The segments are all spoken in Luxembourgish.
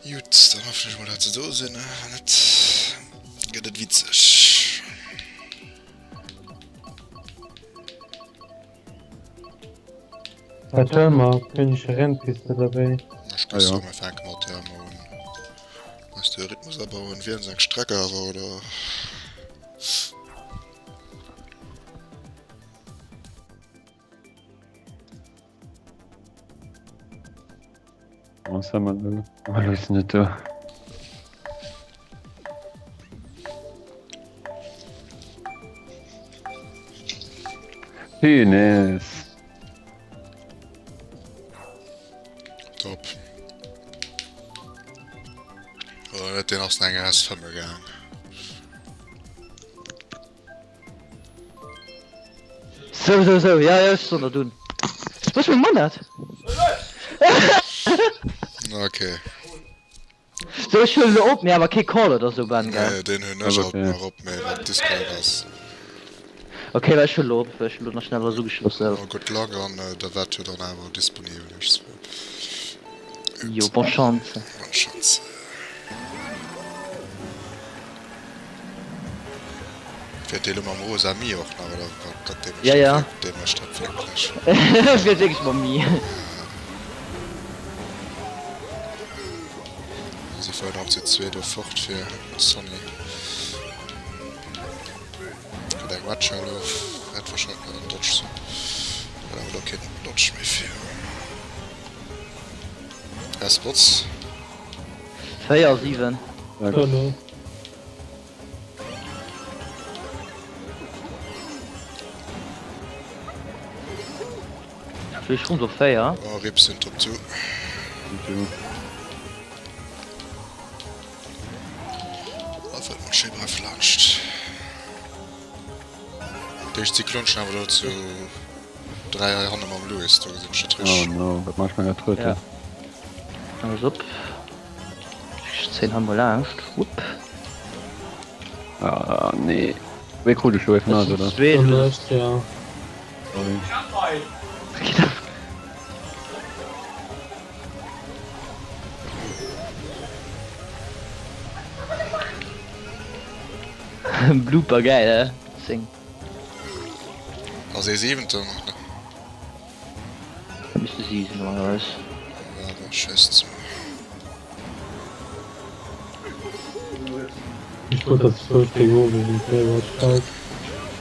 Jut, dann hoffen ech mol dat se do sinn, wann net gëtt et witzeg. Bei Thelma königliche Rennpiste dobäi. Ech géif soen, mir fänke mat Thelma un. Eis de Rhythmus abauen. Wielen se eng Streck awer, oder? Was haben wir denn? Oh, das ist nicht da. Penis. Top. Oder net, deen ass nach eng S5 gaang. Sou sou sou, ja ja ech soen der dunn. Wou ass meng Mandat? Okay. Sou ech huelen elo op, mee awer kee Call oder sou Ben, gell? Nee, deen hunn ech alt nach op, mee wat Discord ass. Ok, well ech huelen elo op, well ech elo nach schnell was ugeschloss sou. Oh, good luck an der waart jo dann awer disponibel iergendswou. Jo, bonne chance. Bonne chance. Fiert dee lo mam rosa Mi och nach, oder wat? Gott, dee mécht Ja, ja. dee mécht dat wierklech. Fiert wierklech mam Mi. Si fueren och zu zweet do fort fir Sonny. Kritt eng Red Shell of, wäert wahrscheinlech nach en Dodge sinn. Huet awer lo keen Dodge méi fir. S-Bots. 4, 7. 5. Ech rund op 4. Oh, Rips sind top 2. Da fällt man schön brav laanscht. Déi éischt Zyklon schon awer do zu 3 hei hanne mam Louis, do gesinn ech dat Oh richteg. no, wat mach ech menger Tröte? Ja. Alles op. Ech zéien hei mol laanscht. Wupp. Ah nee. Wéi krut ech lo ee vun Ech eis, sinn oder? zwee Louis. Ja. Sorry. Blooper geil he 10. Ass ee siwenten? Misste si sinn normalerweis. Ja, da schéisst se. Ech wollt dat zwou Stéck of wéi Firewatch Cloud.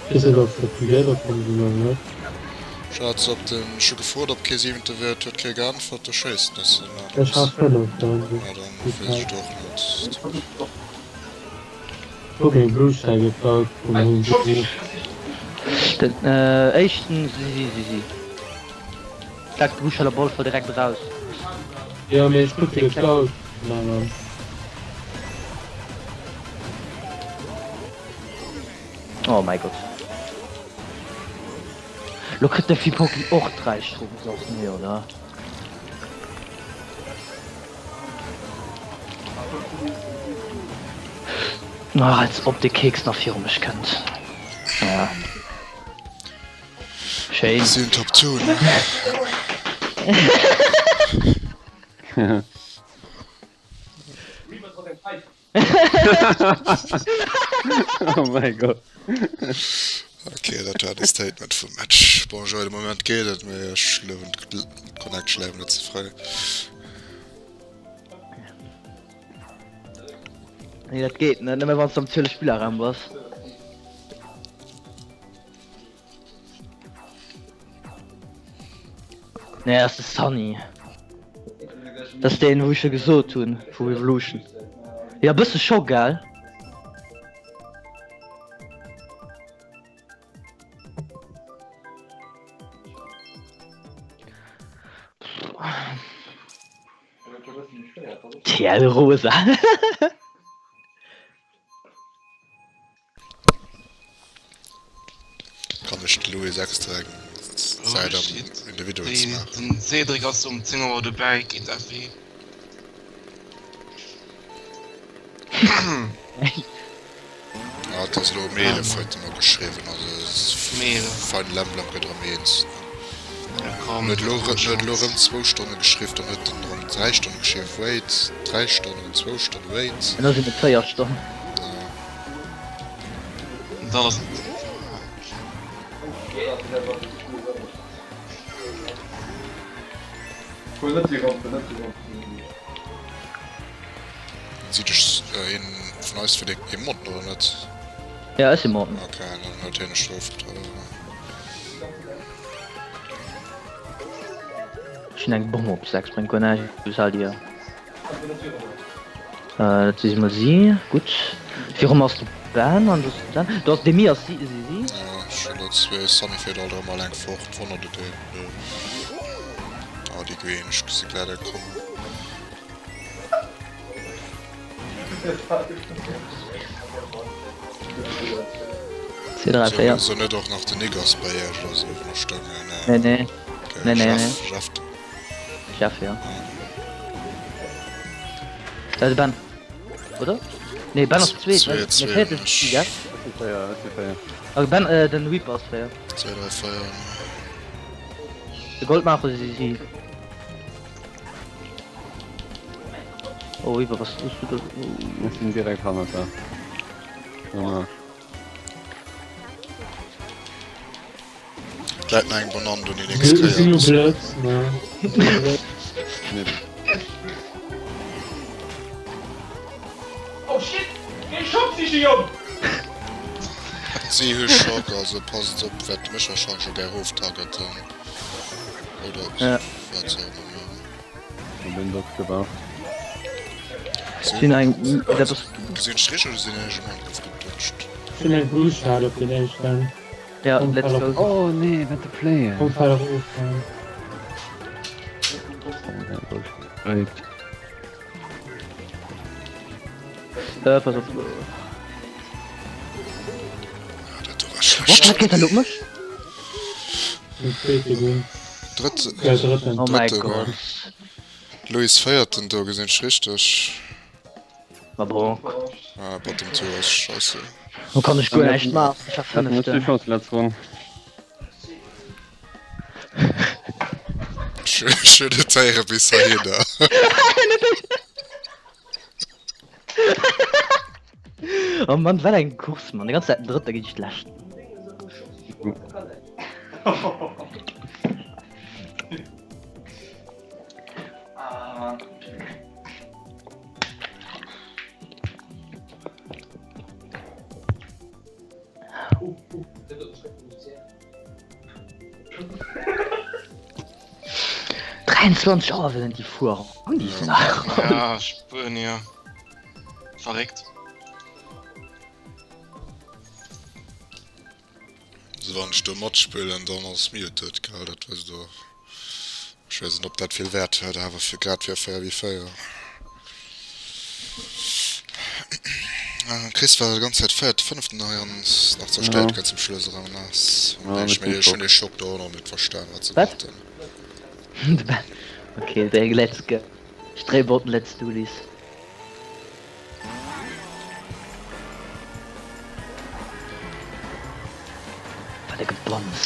Weess net ob se together komm sinn oder net. Ech hat op den, ech hu gefrot ob kee siwente wier, et huet kee geäntwert, da schéisst en se. Ech hat 5 dann. Ja, dann weess ech et och net. Hu meng Blue Shell geklaut vun mengem Büro. Den éischten si si si si. Klack Blue Shell op alle Fall direkt eraus. Jo mee ech krut se geklaut vun engem. Oh mäi Gott. Lo kritt de Fipoki och 3 Strofen soss nee oder? Ah, als ob de Keks nach viru mech kënnt. Ja. Schéin. Sinn Top 2, ne? Oh mein Gott. Okay, dat war de Statement vum Match. Bon, Joé, de Moment geet et, mee ech luewen d'Connection léiwer net ze fréi. Nee, dat geet net, nëmme wann s du am 12 Spillerraum bass. Nee, dat ass de Sunny. Dat ass deen, wou ech jo gesot hunn, vu Revolution. Ja, bësse scho, gell? TL Rosa. Kann ech de Louis extra eng Säit am Individuals maachen? Den Cédric ass um 10 Auer dobäi géint FW. Ah, et ass elo um 11 huet en mer geschriwwen, also Um 11. Final Emblem gëtt erëm eens. Ja, komm. En huet elo en huet elo erëm zwou Stonne geschriww, dann huet en erëm 3 Stonne geschriww, wait, 3 Stonnen, erëm zwou Stonne, wait. Elo sinn et 4 Stonnen. Ja. An dann ass et. Sidd ech een vun eis fir dee ee Mod oder net? Ja, ech si Mod. Ok, dann huet hien e Strof getraff. Ech hunn eng Bomm op 6, bréngt guer näischt. Du sal dir. Dat si mol si. Gutt. Virum ass de Ben an do ass de Dan. Do ass Demi ass si si si. Ja, ech hunn do zwee Sunny fir alt erëm alleng fort. Wonnert et een. Ah, déi Green, ech gesi gläich der kommen. Zwee, dräi, véier. So net och nach den Niggers bei iech oder sou wou mer stoungen? Nee, nee. Okay, Nee, nee, Jeff, nee. Jeff. Jeff, ja. Da de Ben. Oder? Nee, Ben ass zweet. Zweet, Nee, zweet, véiert ass ech. Jeff. Véier, ech si véier. Okay, Ben, äh, den Reaper ass véier. Zwee, dräi, véier. De Goldmacher si si. Oh, Ivo, was tust du da? Oh. Ech sinn direkt hannert der. Dommage. Läit nach eng Banann do déi nächst Si Kéier. si blöd, ne? Nee. Oh shit! Géi Schock siche Jong! Si hu Schock, also passt op, wäert mech wahrscheinlech och gär oftargeten. Oder Ja. wat se och ëmmer maachen. Hun den Doc gewaart. Sinn eng dat ass. Gesinn ech richteg oder sinn ech um Angriff gedutscht? Sinn eng Blue-Schale op den éischten. Ja, let's go. Oh nee, wat de Play. Komm fall erof. Oh nee, Bullshit. Äh, pass op. Ah, dat do war What, schlecht. wat geet da lo op mech? Den zweete Goal. Drëtte. Ja, drëtten. Oh mäi Drëtte Goal. Gott. Louis véierten do, gesinn ech richteg? Ma bon. Ah, Bottom 2 ass scheisse. Do kann ech guer näischt maachen, ech war Hatten net vill fënneften. Chance letz Ronn. Ech hunn net héiere bis heihinner. Oh Mann, wat eng Course, Mann. Déi ganz Zäit den Drëtte géint de Leschten. 23 Auer wëllen déi fueren. An déi Saach. Ja, Spuenier. Verréckt. Also wann ech do matspillen, dann ass muted, gell? Dat wësst der. Ech weess net ob dat vill Wäert huet, awer fir grad fir 4 vis 4. Chris war déi ganz Zäit véiert, fënneften hei an ass nach zerstéiert ginn zum Schluss erëm ass. Ech mengen ech hunn dee Schock do och nach net verstan wat se Wat? wollten. Okay, let's go. Stréibotten, let's do this. Wat e Gebonz.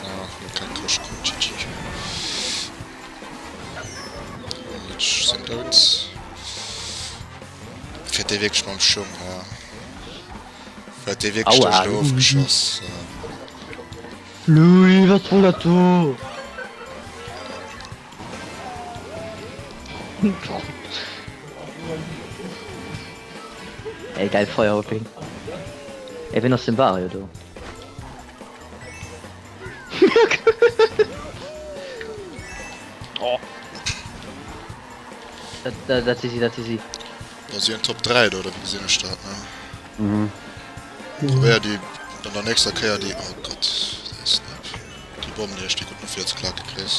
Ah, lo keng Këscht krut, GG. Ech sinn dout. Fiert dee wierklech mam Schung, ja. Huet dee wierklech Aua. dech do ofgeschoss? Louis, wat soll dat do? Ey, geil Feuerhopping. Ey, wen ass den Vario do? oh. Dat, dat, dat si si, dat si si. Da si en Top 3 do, oder wéi gesinn ech dat, ne? Mhm. Probéier déi an der nächster Kéier déi, oh Gott, dee Snap. Déi Bomm déi ech déi gutt no vir ze klake kriss.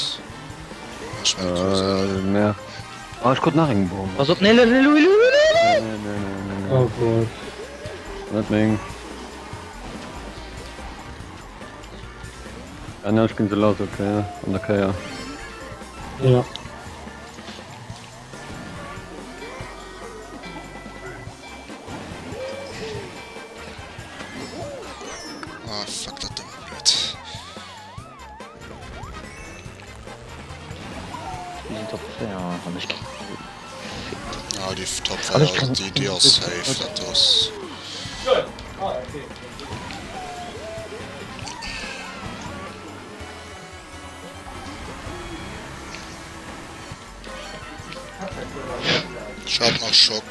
Ech mein Äh, Merde. Oh, ech krut nach eng Bomm. Pass op, nee, nee, nee, Louis, Louis, Louis, Nee, nee, nee, nee, nee. Oh Gott. Net meng. Ah, ne, ech ginn se lass, okay. An der Kéier. Ja. Ah, fuck, dat do war blöd. Mir sinn Top 4 an ech kréien Ah déi Top 4 déi déi ass safe dat ass. Ech hat nach Schock.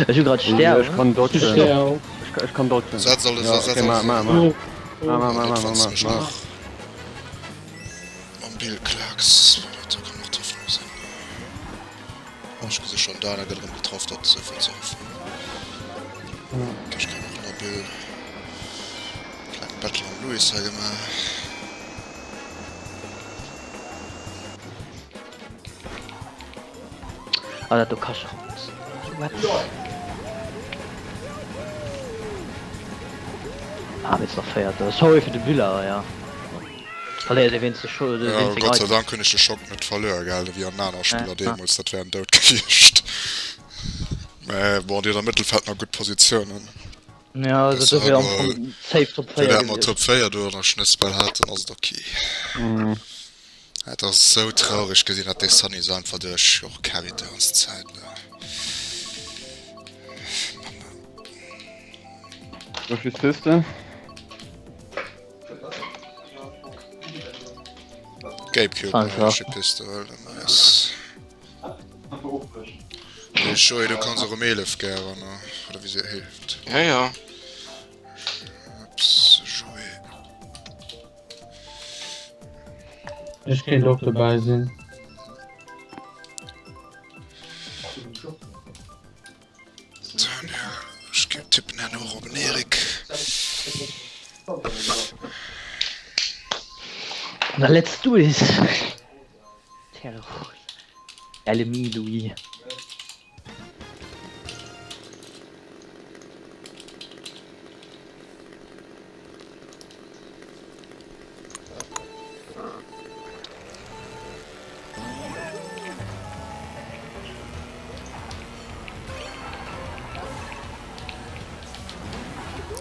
Ech hu grad Stär. Ech kann dodgen. Ech kann dodgen. Setz alles, Ja, setz okay, ma, alles. ma, ma. Ma, ma, ma, ma, ma, ma, ma. Mam Bill Klax, dat kann och d'Hoffnung sinn. Ech gesi schonn, d'Ana gëtt erëm getraff, dat ass einfach ze hoffen. Ech kann och nach Bill. Kleng Battle mam Louis hei gemaach. Ah dat do kascht What? Ah, jetzt nach Véierter. Sorry fir de Büller, ja. Verléiert ee wéinst de Scho Ja, wéinst seng Gott sei Items. Dank hunn ech de Schock net verluer, gell, wéi an aner Spiller Ja. deemools, dat wär en Doud gewiescht. Mä bon, déi huet am Mëttelfeld nach gutt Positiounen. Ja, Dat dat ass wär am awer, Fong safe Top fir 4 dat mer gewiescht. Top 4 do an der Schnëssbell haten, ass et ok. Et ass sou traureg gesinn dat dee Sunny sou einfach duerch och carried déi ganz Zäit ne. Wéi vill Piste? Gamecube Einfach. Piste huelen nice. Hey Joey, du kanns och um 11 gären oder wéi se heescht. Ja ja. Ups, Joey. Ech kéint och dobäi sinn. Daniel, ech ginn tippen herno och op en Erik. Na let's do it! Terror. LMI Louis.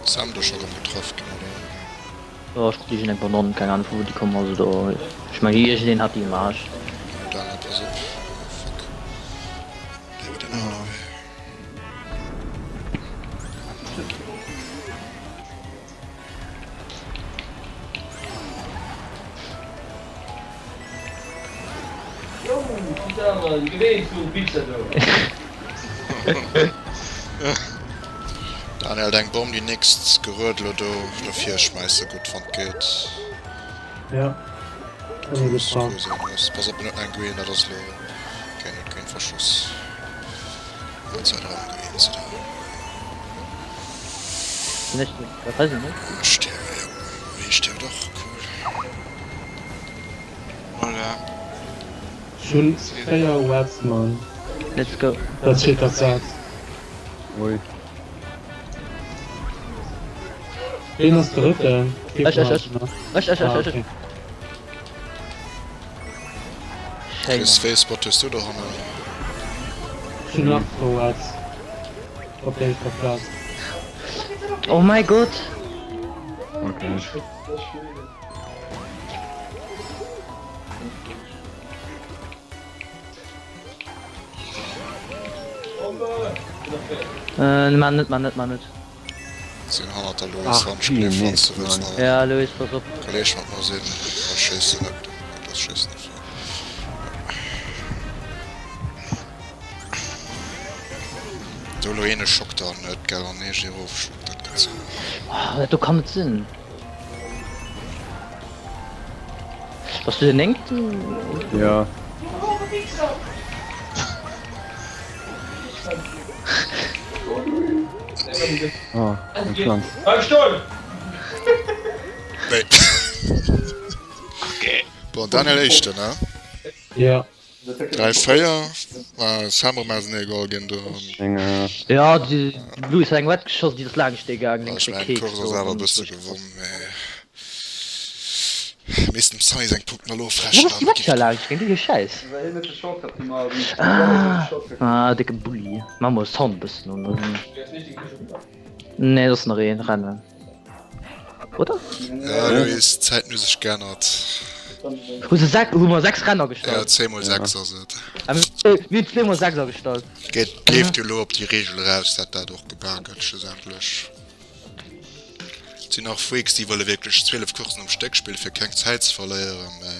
Sam do scho rëm getraff ginn oder? Jo ech krut iergend eng Banann, keng Ahnung vu wou déi komm ass oder ech mengen iergendeen hat déi um Aarsch. Daniel pass op, oh fuck, dee huet en aner Wee. Daniel, deng Bomm déi nächst Gerued lo do dofir schmeiss se gutt wann geet. Ja. Pass op en huet eng Green, dat ass lo okay, en huet Green verschoss. Ech hunn 4 Wets man. Let's go. Dat steet dat Saz. Ui. Ween ass Drëtten? Ech, ech, ech. Ech, ech, ech, ech. Schéin. Chris, wéi ee Spot hues du dohannen? Ech hunn nach zwou Wets op der éischter Plaz. Oh mäi Gott! Okay. Äh, man net, man net, man net. Sinn hannert der Louis Ach, wann ech gleef wann s de wëlls nach Ja, Louis, pass op. Kolleg mat mer sinn. Ech schéissen net, dat ass schéissen net vir. Do elo een e Schock dann huet gell an ee Girofschock, dat gëtt sou. Oh, dat do kann net sinn. Bass du den néngten? Ja. Oh, eng Pflanz. Nee. Bon, Daniel éischten, ne? Ja. 3, 4, ah, Sam erëm ausenee geholl ginn do. Eng, äh. Ja, de Louis hat eng Wett geschoss, déi ass laanscht dee gaangen, Ech lénks de mengen, Keks d'Course do. ass awer e bësse gewonn, mee missten dem Sunny seng Punkten elo Wou ofrechnen ass déi an Wett scho laanscht gaangen, dee Schäiss? Ah, ah, décke Bulli. Maache mer Sound e bëssen un. Nee, dat ass nach een Rennen. Oder? Ja, Louis, d'Zäiten hu sech geännert. Hu se 6, hu mer 6 Renner Ja, gestallt? 10 mol 6 ass et. Ah, mir mir hunn 2 mol 6 agestallt. Geet, leeft jo elo op déi Reegel eraus, dat dat och gebak gëtt schlussendlech. Et sinn nach Freaks, déi wëlle wierklech 12 Coursen um Stéck spillen, fir keng Zäit ze verléieren, mä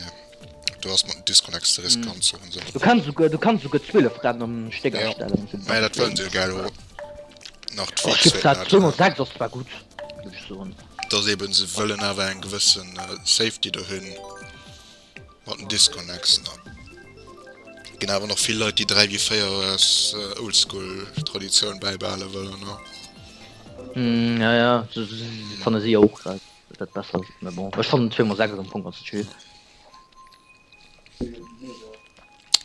do ass mat den Disconnects ze riskant, soen se. Du kanns souguer, du kanns souguer 12 Rennen um Stéck Ja, astellen. mä dat wëllen se jo gär elo nach Oh, d'Freaks gibt's wäerten dat dat 2 mol 6 ass zwar gutt, muss ech soen. Dass eben se wëllen awer eng gewëssen Safety do hunn mat den Disconnects. Ginn awer nach vill Leit déi 3 wéi 4 aus Oldschool Traditioun bäibehale wëllen ne. Ja ja fanne si jo och dat besser ass, mä bon ech fannen 2 mol 6 ass am Fong ganz chill.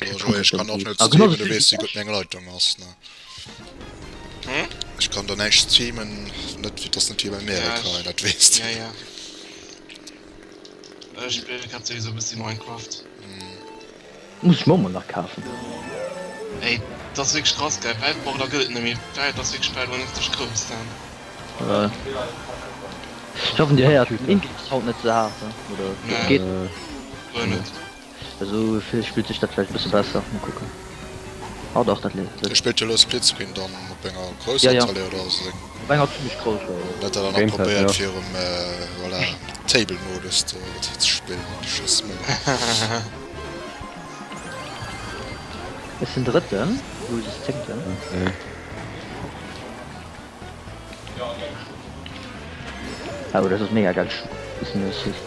Jo Joé, ech kann och net streamen, du weess wéi gutt meng Leitung ass ne. Ech kann der näischt streamen, net wéi, ass net wéi bei mir hei, dat weess de. Ja ja. Ech spillen grad souwisou e bëssi Minecraft. Muss ech mer och mol nach kafen. Ey, dat ass wierklech krass geil. Weltborder gëtt et net méi. D'Welt ass wierklech bal onendlech grouss dann. Ech hoffen dir héiert den Ingame Sound net ze haart oder Nee, geet? guer net. Esou spillt sech dat vläicht e bësse besser. Mol kucken. Oh dach, dat leeft. Dir spillt jo elo Splitscreen dann op enger grousser Ja, ja. Tele oder ass et eng? Op enger zimmlech grousser, jo. Net dat der nach Gamepad, probéiert jo. virum voilà Table Modus do ze spillen, de Schëss mol. Ech sinn Drëtten, Louis ass Zéngten. Okay. Oh, dat ass mega geil. Bisschen Assist.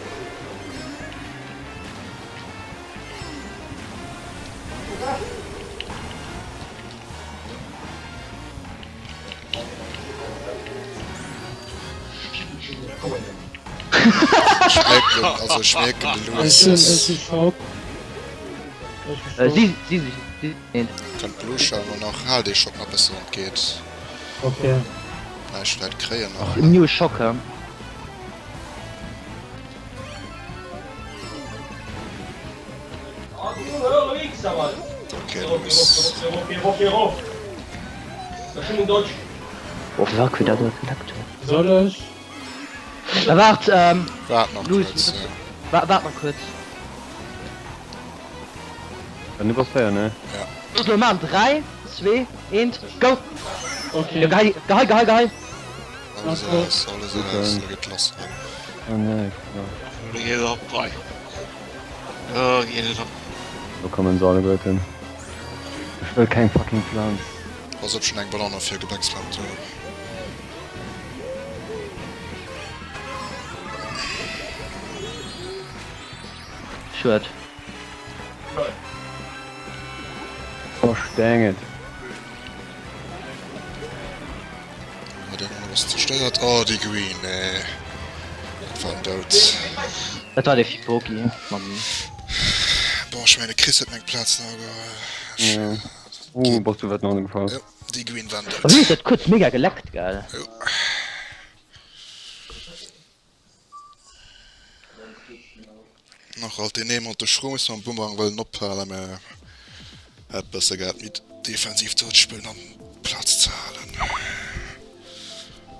Ech mierken, also ech mierken de Louis Ech hunn ass. ech hu Schock. Ech hu Äh, Schock. si, si, si, si, een. Kann d'Blue Shell mol nach, haal dee Schock nach bëssen wann et geet. Okay. Näischt wäert kréien nach. Mir hu Schock, hä? Okay, du muss. Oh fuck, wéi dat dat geleckt huet. Soll ech? Na waart, ähm. Waart nach Luis, kuerz, ja. Waart nach kuerz. Dann iwwer 4, ne? Ja. Los, lo maan 3, 2, 1, go! Okay. Jo, gehei, gehei, gehei, gehei! Alles eraus, alles eraus, lo geet lass erëm. Oh nee, ja. Lo geet et op, boy. Lo geet et op. Lo kommen se alleguerten. Ech wëll keng fucking Pflanz. Pass op, schon eng Banane fir Gebäcksland do. Schued. Gosh dang it. Huet een nach was zerstéiert? Oh, déi Green, nee. Dat war en Doud. Dat war dee Fipoki mam. Bon, ech mengen, de Chris huet meng Plaz nach geholl. Ja. Oh, bass du wäit no hanne gefall. Jo, déi Green war en Doud. Bei mir huet dat kuerz mega geleckt, gell? Jo. Nach alt deen ee mat de Schrooms mam Boomerang wëllen ophalen, mä hätt besser gehat méi defensiv do ze spillen an d'Plaz ze halen.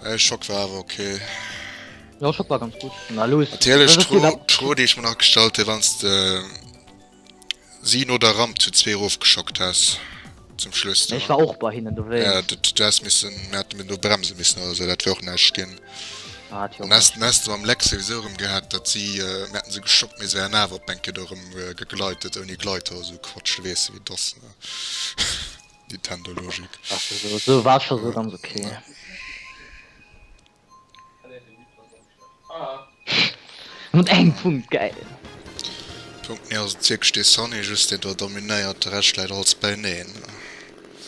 Mä Schock war awer ok. Jo Schock war ganz gutt. Na lues. Natierlech d'Fro déi ech mer nach gestallt hu wann s de Si no der Ramp zu zwee erofgeschockt häss zum Schluss do. Ech war och bei hinnen dowéinst. Ja, du häss missen, mir hätte mir do bremse missen oder sou, dat wär och näischt ginn. Ah, hat jo An häss, häss de mam Lex souwisou erëm gehat, datt si, mir hätten se geschockt, mee se wären awer op eng Kéier do erëm gegleitet, ouni Gleiter oder sou Quatsch, du weess jo wéi et ass, ne? Nintendo-Logik. Ach, sou, sou war scho sou ganz ok. Mat engem Punkt, geil. Punkt, nee, also wierklech dee Sunny just deen do dominéiert, de Rescht läit alles beineen.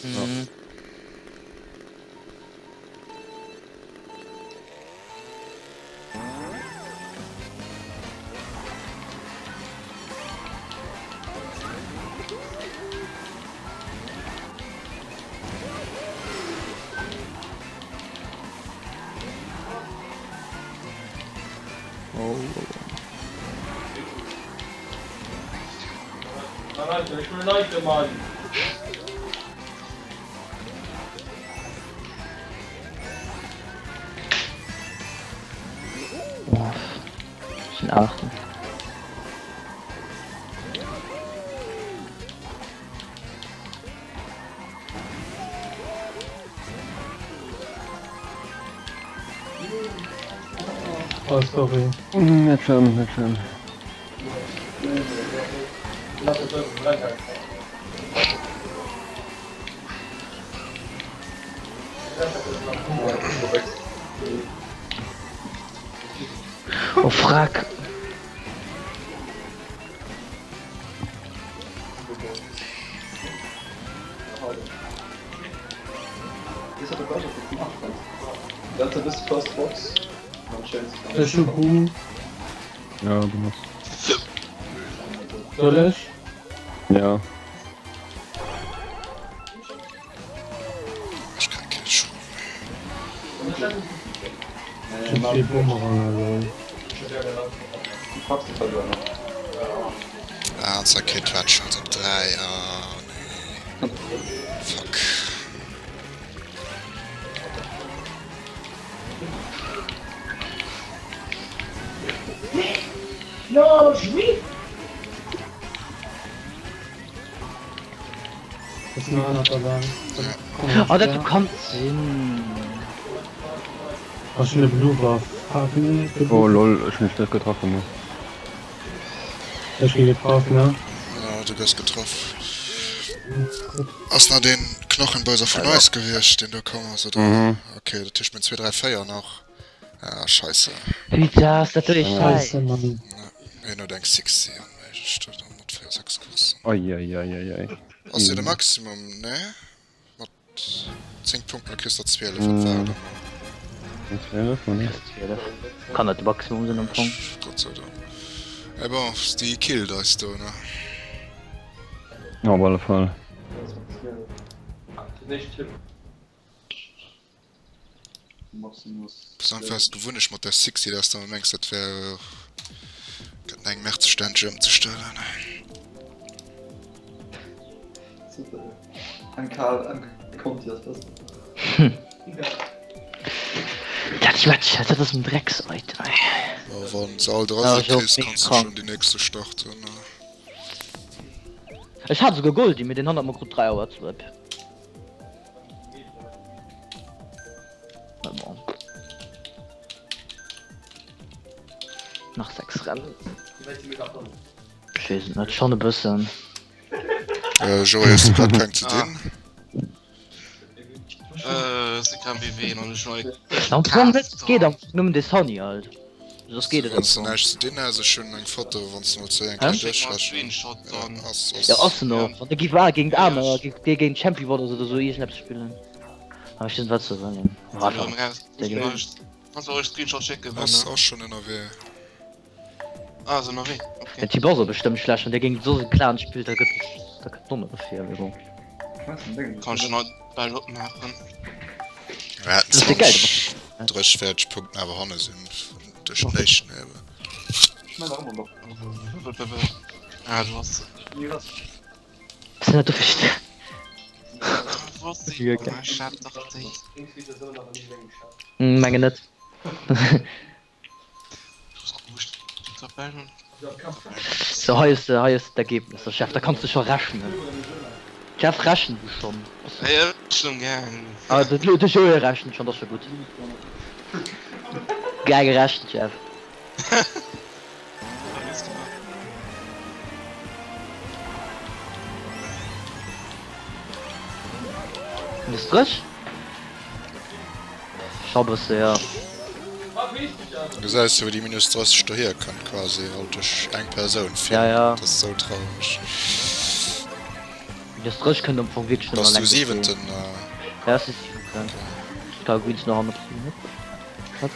Mhm. Oh sorry. Net schlëmm, net schlëmm. Oh frack. Ech hu Boom. Ja, du muss. Soll ech? Ja. Ech kréien kee Schung méi. Ech hunn zwee Boomeranger lol. Ah, an zwar kee Twatch-Shot op 3. Ah, nee. Fuck. Ass nach ënnert der Wand. Oh dat du kanns sinn. Ass schon e Blue Buff. Fuck nee. Oh lol, ech hunn dech net getraff ne. Ech gi getraff ne. Ja, du gëss getraff. Ass nach deen Knochenböser vun eis gewiescht, deen do komm ass, oder? Mhm. Okay, dat heescht mir hunn 2, 3, 4 nach. Ah, scheisse. Putain, ass dat do ee Scheisse Schäiss. Mann. Ja, hien huet eng 60 an ech do dann mat 4, 6 Courssen. Eieieiei. Ass jo de Maximum, ne? Mat 10 Punkten, da kriss der 12, wat war et elo? 12, oder? 12. Kann net de Maximum sinn am Fong. Gott sei Dank. Eh bon, déi killt eis do, ne? Ja, op alle Fall. Bass einfach aus Gewunnecht mat der Sixty, dass de mengs dat wär gëtt eng Merz stänneg ëmzestellen. Dat Match, dat ass en Dreckseitem ey. Ma wann se all dra sinn, kriss kanns de schonn déi nächste starten. Ech hat esouguer Goldie, mee den hannert mer krut 3 Auer zrëck. Nach 6 Rennen. Ech weess et net, schonn e bëssen. Äh, Joé, hues du grad keng ze dinn? Äh, se kann BW an ech nei. Am Fong net, et geet am Fong nëmmen de Sunny halt. Soss geet et Wann s du am Fong. näischt ze dinn has, ech hunn eng Foto, wann s du mol zou eng Hä? Kéier Schéck mer e duerchrechnen. Screenshot Ja, dann. ass, ass. Jo ass en och. Wann de giff war géint aner, géif dee géint Champion Brothers oder sou iergendeppes spillen. Awer ech weess net wat se wëllen. Erëm raus. Kanns mer e Screenshot schécken, wenn. Ass, ass schonn ënnerwee. Ah, ass ënnerwee, okay. Den Typ ass och bestëmmt schlecht, wann dee géint soss e Clan spillt, da gëtt, da gëtt d'Nonne dofir, mee bon. Kann ech den haut bal opmaachen. Mir hätten Das wär geil, 20, 30, 40 Punkten awer hanne sinn, duerch den éischten eben. Ah, du hast. Was sinn dat do fir St. Wosst ich, Ja, geil. ich hab doch dich. Mengen net. So hei ass hei ass d'Ergebnis der Chef, da kanns du scho rechnen. Jeff rechnen du schonn. Ah de de Joé rechent schonn, dat ass scho gutt. Geil gerechent Jeff. Bist frësch? Scho bësse jo. Gesäis de wou déi minus 30 dohier kënnt quasi alt duerch eng Persoun Ja, vill. ja. Dat ass sou traureg. Minus 30 kënnt am Fong wierklech nëmmen Bass du eleng duerch deen. siwenten? Ja ech si siwenten. Ech ka Greens nach hannert sinn. Wat?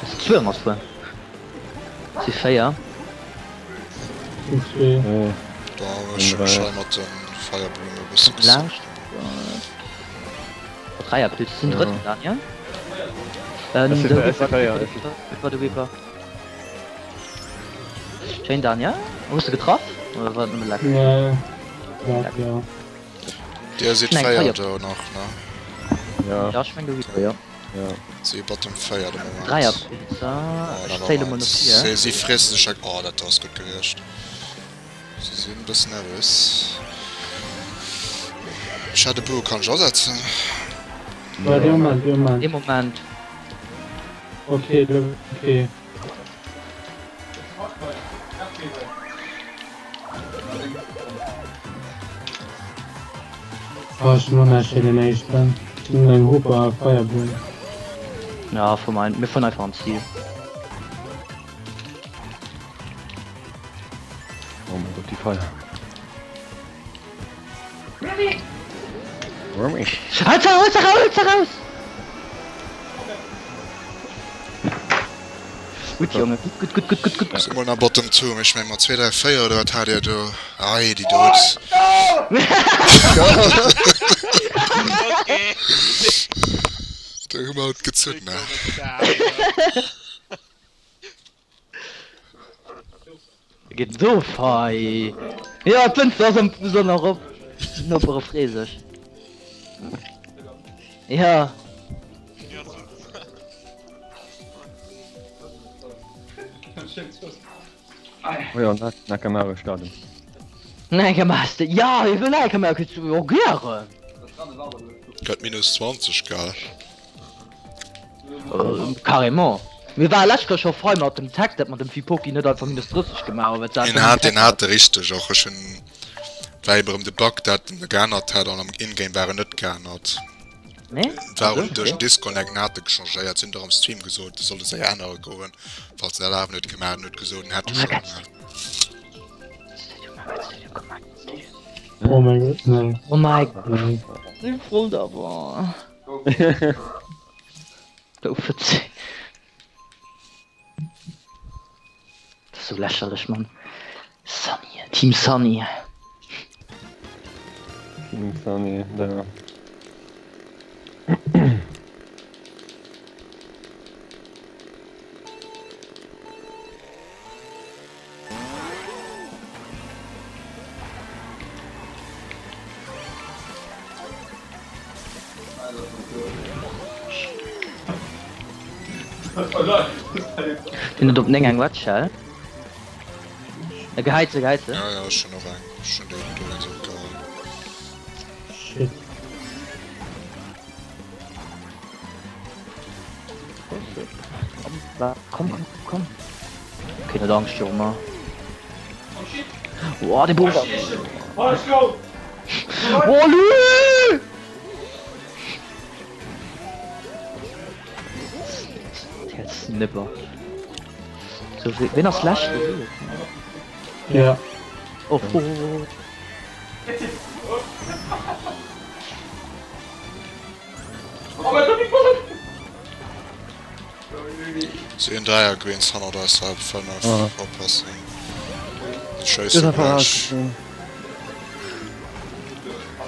Ass zwou ass wuer. Si 4. Sinn zwee. Nee. Da ech hu mech hei mat de Feierblumme e bësse Laanscht. Dräierpilz sinn drëtten Daniel. Äh, de Reaper. Schéin Daniel. Hues de getraff? Oder war dat nëmme Leck? Nee. Leck, ja. Dir sidd 4 do nach, ne? Ja. Ja, ech meng de Reaper, jo. Ja. Si Bottom 4 de Moment. Dräierpilzer. Oh, Ech zéile mol no vir. Si, si friessen sech. Oh, dat do ass gutt gewiescht. Se sinn e bëssen nervös. Ech hat e Bou, kann ech asetzen? Waart, ee Moment, ee Moment. Ee Moment. Okay, do, okay. Oh, ech hunn och näischt géint den éischten. Ech hunn eng Hooper a Feierbunn. Ja, fuer mal, mir fueren einfach an d'Zil. Oh mein Gott, die Feier. Remy! Halt raus, raus, raus! Gutt, Jonge, gutt, gutt, gutt, gutt, gutt. So mol nach Bottom 2, ech meng mat 2, 3, 4 oder wat hat Dir do? Ei, déi dot. Okay. Do hu mer et gezunn, ne? Geet do fei. Ja d'Fënster ass am besonner op. D'Nopere free sech. Ja. Oh ja, Nakamaro Stadion. Nakamaro Stadion. Ja, ech wëll Nakamaro jo gären. Gëtt minus 20, gell? Carrément. Mir ware lescht Kéier scho frei mat dem Tech, dat mer dem Fipoki net einfach minus 30 gemaach hunn, wat se Deen hat, deen hat e richteg och. Ech hunn, war eben erëm de Bug, dat en geännert hat an am Ingame war en net geännert. Nee? War un duerch den Disconnect, en hat e gechangéiert. Si hunn dach am Stream gesot, e soll e séier ännere goen, falls en dat awer net gemaach huet. En huet gesot, en hätt e scho gemaach. Oh mein Gott, nee. Oh mein Gott. Nee. Ich wollte aber. Das ist so lächerlich, Mann. Sunny, Team Sunny. Team Sunny, da. Den huet op 9 eng Wedge, hä? E gehäit se, gehäit se. Ja, ja, ech hunn och eng. Ech hunn déi do ganz opgeholl. Shit. Komm, komm, komm. Okay, net Angscht, Junge. Boah, de Bogen. Oh, Lü! Der Snipper. So, wen ass lescht? Ja. Oh, oh, oh. Si hunn 3 Greens hannert eis, halb 5, oppassen. Si schéissen gläich.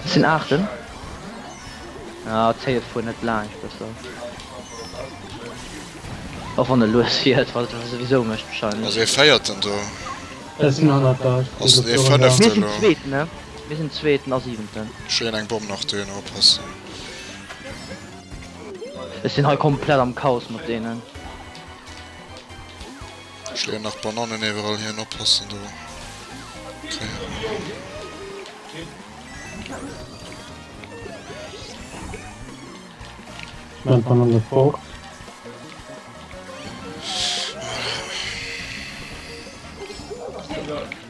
Sinn 8. Ah, d'Zéie fuer net laanscht besser. Och wann e lues fiert, wat e souwisou mécht wahrscheinlech. Ass ee Véierten do? Ech sinn hannert der. Ass et ee Fënnefte Mir sinn elo? Zweeten, ne? Mir sinn Zweeten a Siwenten. Ech leeën eng Bomm nach dohin, oppassen. Ech sinn hei komplett am Chaos mat deenen. Ech leeën nach Bananen iwwerall hin, oppassen do. Okay. Mein Banane fort.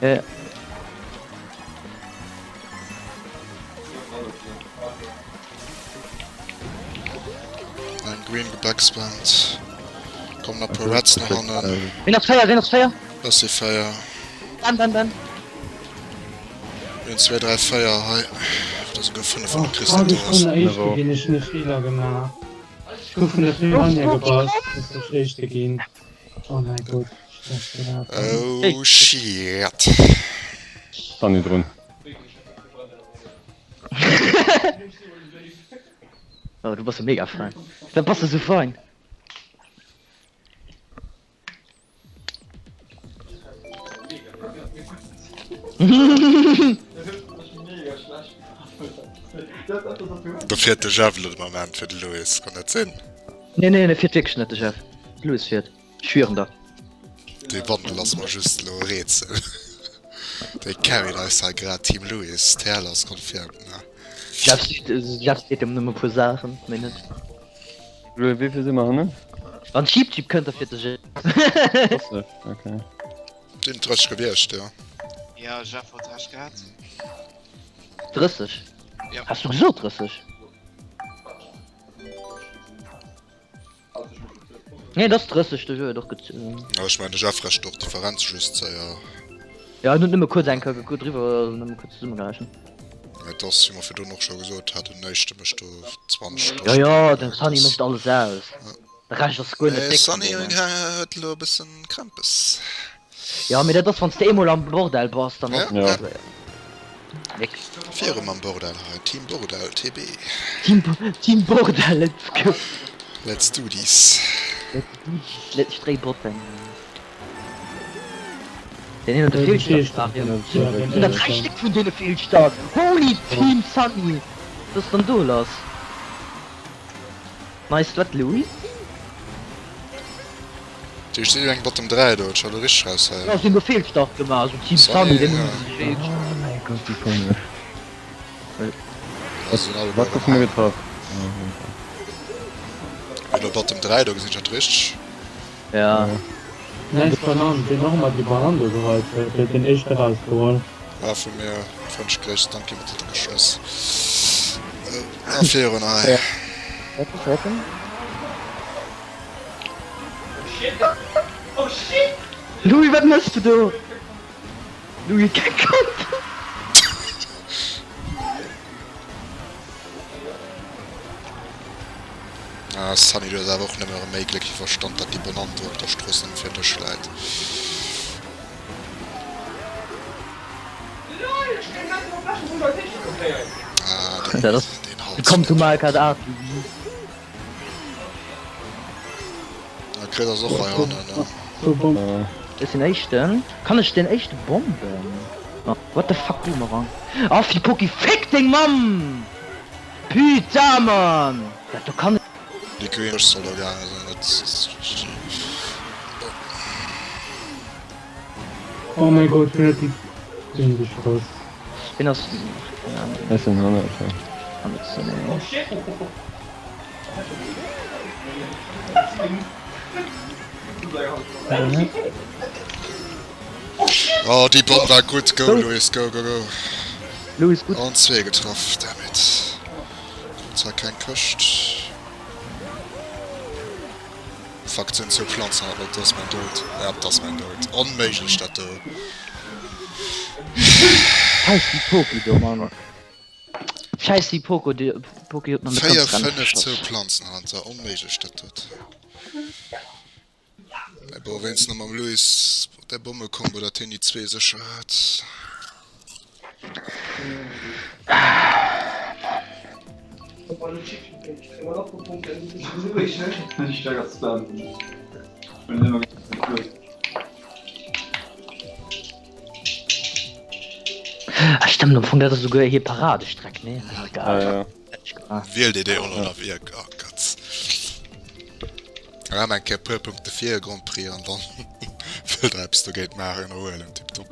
Ja. Ein Green gebackspammt. Kommen nach paar Reds nach hannen. Wien ass 4? Wien ass 4? Das si 4. Bam, bam, bam. Mir hunn 2, 3, 4 hei. Oder souguer 5 Oh, wann de Chris net do ech ass. hunn Éischte ginn, ech hunn e Feeler gemaach. Ech gouf vun der Piranha gebass, ass ech Éischte ginn. Oh mein Gott, schlecht gelaf. Oh shit. Sunny drun. Oh, du bass jo mega fein. Wat bass de sou fein? Do fiert de Jeff elo de Moment fir de Louis, kann dat sinn? Nee, nee, nee, fiert wierklech net de Jeff. De Louis fiert. Ech schwieren der. Dee Wandel ass mer just elo e Rätsel. Déi carried eis hei grad, Team Louis, TL ass confirmed, ne? Jeff seet, Jeff seet em nëmme puer Saachen, méi net. Louis, wéi vill si mer hannen? Wann Cheap Jeep kënnt, da fiert de Jeff. 30, okay. Sinn 30 gewiescht, jo. Ja, Jeff huet Recht gehat. 30? Ja. Has du gesot 30? Nee, dat ass 30, de huet och gezunn. Ja, ech mengen de Jeff rechent och d'Differenz just séier. Ja, en huet nëmme kuerz eng Kéier gekuckt driwwer, also nëmme kuerz zesummegerechent. Mä et ass, wéi mer virdrun och scho gesot haten, den éischte mécht do 20 Ja, ja, den Sunny mécht alles aus. De Rescht ass guer net Mee déck vun Sunny deenen. huet elo e bëssen Krämpes. Ja, mee dat ass wanns de eemol am Bordell bass, dann ass Ja. et nix. Viru mam Bordell hei, Team Bordell, TB. Team, Team Bordell, let's go. Let's do this. Let's do this, let's stréi Botten. Den een huet de Fehlstart gemaach, jo. Sinn der 3 Stéck vun deene Fehlstart? Holy Team Sunny! Wat ass dann do lass? Nice wat Louis? Déi sinn eng Bottom 3 do, ech hat elo richteg raus hei. Jo si hunn do Fehlstart gemaach, also Team Sunny, deen hunn se Fehlstart. Oh mäi Gott wéi komesch. Also sinn alle Wat gouf vun mir getraff? Mee do Bottom 3 do gesinn ech dat richteg? Ja. Nice Banan, ween och emmer déi Banan do geheit huet, huet deen éischte rausgeholl. War vu mir, frëndlech Gréiss, danke mat der Geschloss. A virun hei. Louis, wat mëss de do? Louis, keng Kant! Ah Sunny, du hues awer och nëmme erëm méi Gléck wéi Verstand, dat déi Banann do op der Strooss nëmme fir dech läit. Ah, deen, Dat ass deen Hals. Komm zu Mario Kart 8, Louis. Ah, Chris ass och hei hannen, ne? Ech sinn éischten. Kann ech den éischte bomben? Oh, what the fuck Boomerang. Oh Fipoki, fick deng Mamm! Putain Mann! Dat do kann. Déi Green Rush soll do gaange sinn, dat ass GG. Oh mein Gott, wien huet déi Green geschoss? Wien ass. Ech sinn hannert. Oh déi Bomm war gutt, go Louis, go go go. Louis gutt. An zwee getraff, dammit. Krut zwar keng Këscht. Fuck, et sinn zwou Planzen hannert mer, dat ass mäin Doud. Ja, dat ass mäin Doud. Onméiglech dat do. Scheiss déi Poki do, Mann. Scheiss déi Poko, déi Poki huet mer net 4, ganz Rennen 5, geschoss. zwou Planzen hannert der, onméiglech dat dot. Mä bon, wéinst nach mam Louis der Bommekombo, dat hien déi zwee sécher hat. Ah stemmt, am Fong dat ass esouguer hir Paradestreck, nee? Ah, egal. Ah, ja. Wiel déi déi Hollänner Wierk, oh Gott. Rem eng Kéier puer Punkte vir Grand Prix an dann wëll der eppes dogéint maachen a huelen, tiptop.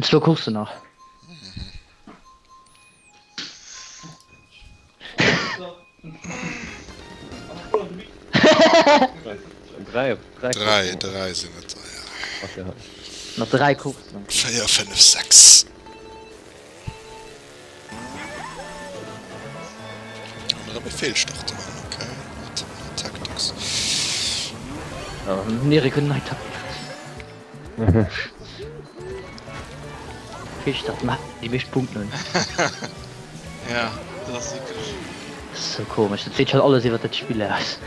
Zwou Coursen nach. Dräi, dräi, Dräi, dräi sinn et der, ja. Nach dräi Coursen. 4, 5, 6. An erëm e Fehlstart dran, ok. Mat Tactics. Ja, den Erik huet nei Taktik. Fehlstart macht déi meescht Punkten. Ja, dat ass wierklech. Sou komesch, dat seet schon alles iwwer dat Spill aus.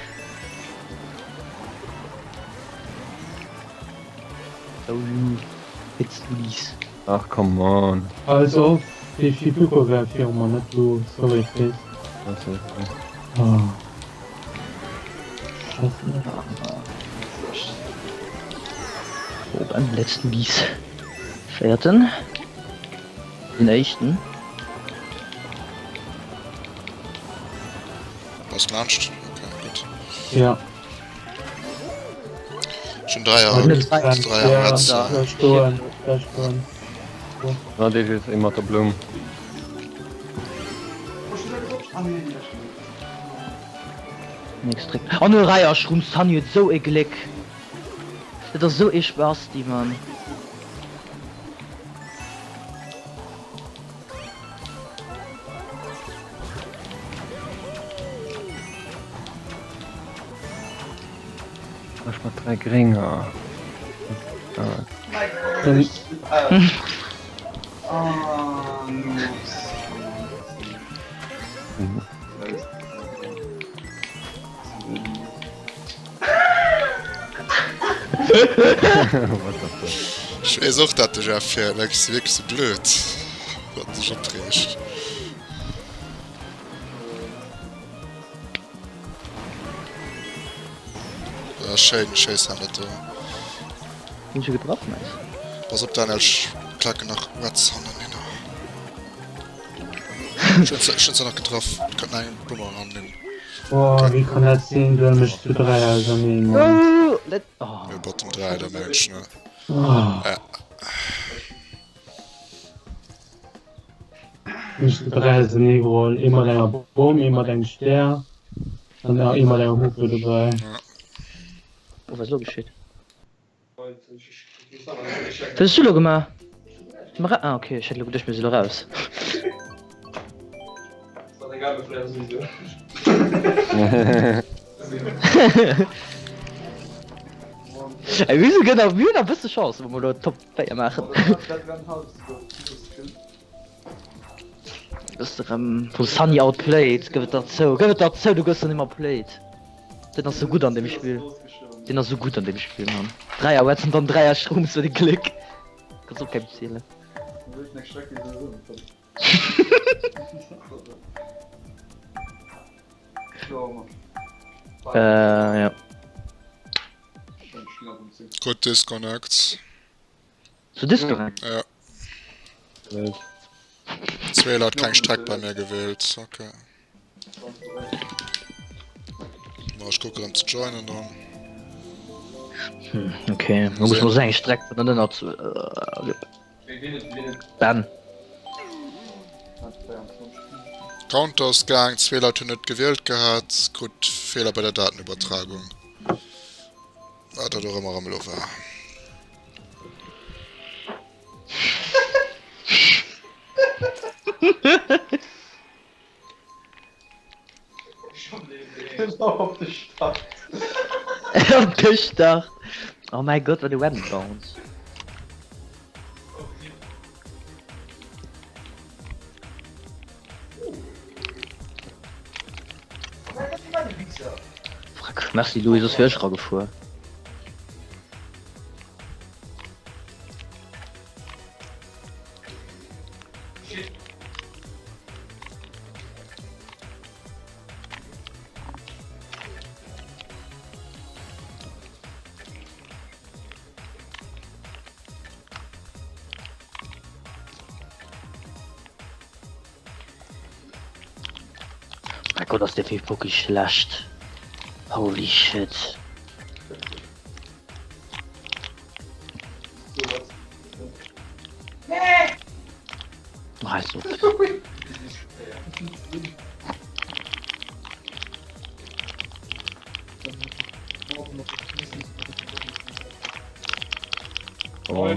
Oh, let's do this. Ach come on. Also dee Shibuko war viru mer net do, sorry Chris. Achso. Ah. Oh, beim letzten Biss. Véierten. Den éischten. Bass laanscht? Okay, gutt. Ja. Schon Dreier. Dreier Metz. Stoen, stoen. Na, dee ist eh mat der Blumm. Nächst Trick. Oh ne Reier Schrumm Sunny huet sou e Gléck. Dat ass sou ee Spasti Mann. Ech mat 3 Grénger. Ech weess och dat de Jeff fir ech si wierklech sou blöd wat sech opreegt. Ja, schéin schéiss han dat do. Hun ech getraff nice. Pass op Daniel, ech klacken nach Reds hannen hinner. Ech hunn se nach getraff, kann eng Boomerang annehmen. Boah, wéi kann dat sinn, du mech zu 3 auserneen Oh, let oh. Jo, Bottom 3 da mengen ech, ne? Oh. Ja. Mech zu 3 ausernee geholl, ee mat enger Bomm, ee mat engem Stär an ee mat enger Hupe dobäi. Ja. Oh, wat ass lo geschitt? Wat hues du lo gemaach? Mara ah okay, ech hat lo geduecht mir si lo raus. Ey, mir hunn nach, mir hunn nach e bësse Chance, wa mer lo Top 4 maachen. Gëss erëm vum Sunny outplayed, gëff et der zou, gëff et der zou, du gëss dann ëmmer played. Den ass sou gutt an dem Spill. Den ass sou gutt an dem Spill, Mann. Dräier Wets an dann Dräier Shrooms, wat e Gléck. Kanns och kengem zielen. Äh, ja. Gutt Disconnect. Zu Disconnect? Ja. Zwee Leit keng Streck bei mir gewielt. Okay. Ma ech kucke rëm ze joinen dann. Hm, okay. Da muss man eng Streck vun der ënner zu. Ben. Counter ass gaang, zwee Leit hunn net gewielt gehat. Krut Feeler bei der Datenübertragung. Wat dat och ëmmer erëm elo war. Op de Start. Op de Start. Oh mäi Gott, wat e Random Bounce. Fuck, merci Louis, soss wier ech eragefuer. Mein Gott, ass dee Fifuki schlecht. Holy shit. Also. Oh.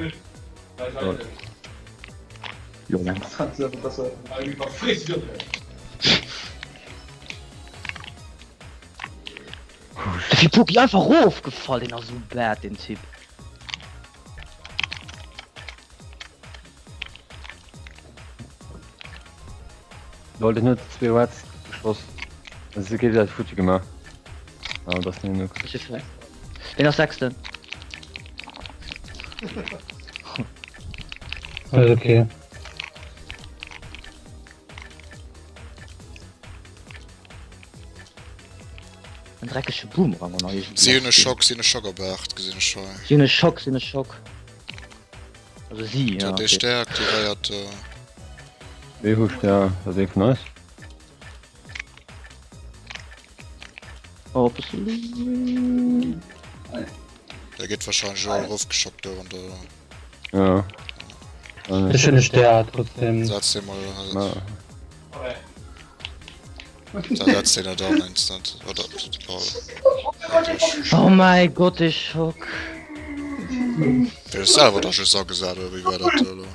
De Fipuki einfach rofgefall, deen ass sou bad den Typ. Lol, den huet zwee Rats geschoss. Also se géif dat futti gemaach. Ah, das net genug. Deen ass sechsten. Alles okay. dreckege Boomerang an eisem Si hunn e Schock, si hunn e Schock op 8, gesinn ech hei. Si hunn e Schock, si hunn e Schock. Also si, ja. Déi Stäerkt, déi réiert. Wee huscht, ja, dat ass ee vun eis. Oh, bëssen. Der geet wahrscheinlech och erofgeschockt do an der. Ja. Ech hunn e Stär trotzdem. Setz dee mol. Da setzt deen net an instant. Oder Paul. Oh mäi Gott, de Schock. Fir dech selwer da just agesat oder wéi war dat elo?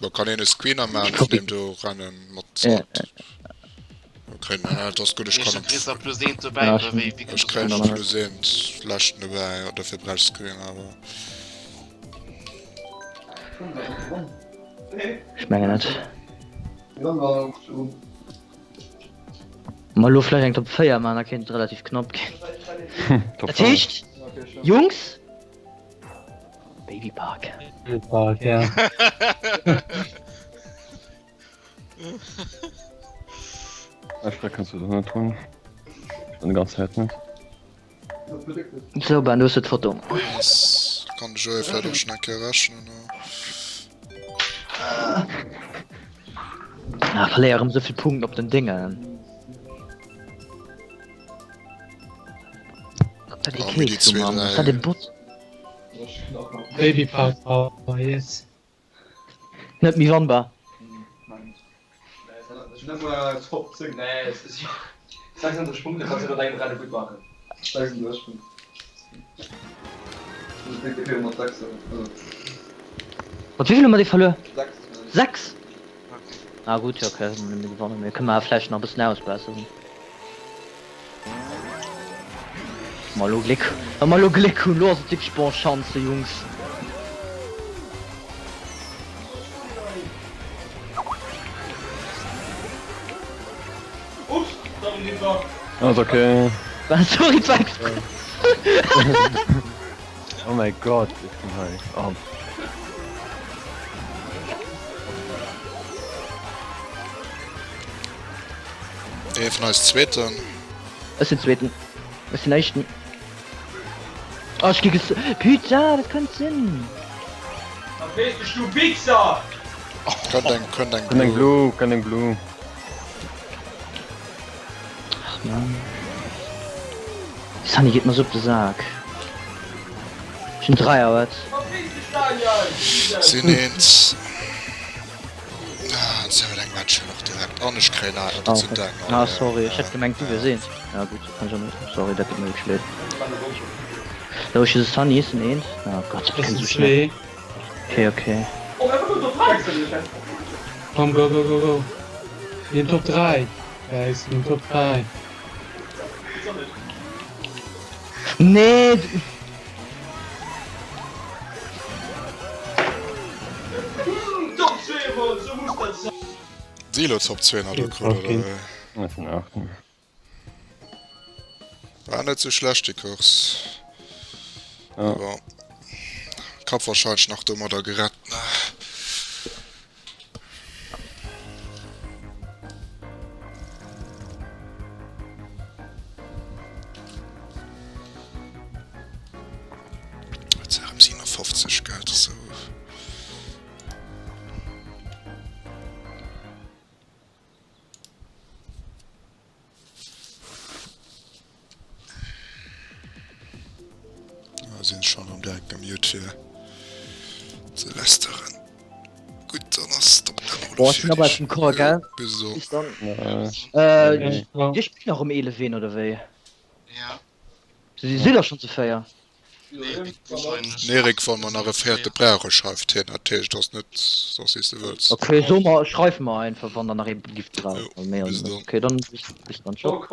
Lo kann een e Screener maachen vun deem do rennen mat Zort. Okay, nein, dat ass gutt, ech kann ech kréien e plus eent leschten dobäi, ja, dofir brauch ech Screener awer. Ech mengen net. Ma lo vläicht eng Top 4 man, da kéint et relativ knapp ginn. Dat heescht, Jungs, Baby Park. Baby Park, ja. Ech kannst du net tun. Schon die ganze Zeit net. So Ben, du hues d'Foto. Yes. Kann de Joé vläicht och schon eng Kéier rechnen. Ah, verléier erëm souvill Punkten op den Déngen. Dat e Kéis do, Mann. Ass dat e Bot? Baby Park Power, yes. Net méi wannbar. Mat wéi vill hu mer dee verluer? 6? Ah gutt, jo okay, mir gewannen, mir kënne mer vläicht nach e bëssen ausbesseren. Wa mer elo Gléck, wa mer elo Gléck hunn, elo ass et wierklech bon Chance, Jungs. Ass okay. Sorry, et war express. Oh mäi Gott, ech sinn hei. Oh. Ee vun eis Zweeten. Ech sinn Zweeten. Ech sinn Éischten. Oh, ech gi ges... Putain, dat kann net sinn! Verpiss dech, du Wichser! Kënnt eng, kënnt eng Kënnt eng Blue, kënnt eng Blue. Ach man. Déi Sunny geet mer sou op de Sak. Ech hunn 3 Auer. Verpiss dech, Daniel! Sinn eens. Ah, an se huet eng Matchen och direkt. An ech kréien awer, dat sinn deng. Ah, sorry, ech hätt gemengt du wiers eens. Ja gutt, kann ech och net. Sorry, dat deet mir wierklech leed. Sou, ech hu Sunny, sinn eens. Oh Gott, dat Ech kënnt sinn sou schnell. zwee. Okay, okay. Komm, go, go, go, go. Mir sinn Top 3, Guys, mir sinn Top 3. Nee! Si elo Top 2 nach do krut oder wéi? Ech sinn Aachten. War net sou schlecht déi Course. Ja. Bon. Kapp wahrscheinlech nach domadder gerett. Huet se erëm 57 gell, sou. Ah, sinn schon am direkt gemute fir ze lästeren. Gutt, dann ass d'Opnam och Boah, ech sinn aber aus dem Chor, gell? Bis elo. Bis dann. Äh, Äh, Dir spillt nach um 11 een, oder wéi? Ja. Si si der schon zu 4. Den Eric wa mer nach e véierte brauche schreift hien, dat heescht ass net soss wéi s de wëlls. Ok so mer schreif mer einfach wann der nach ee gift brauchen. Jo, bis dann. Ok dann bis dann ciao.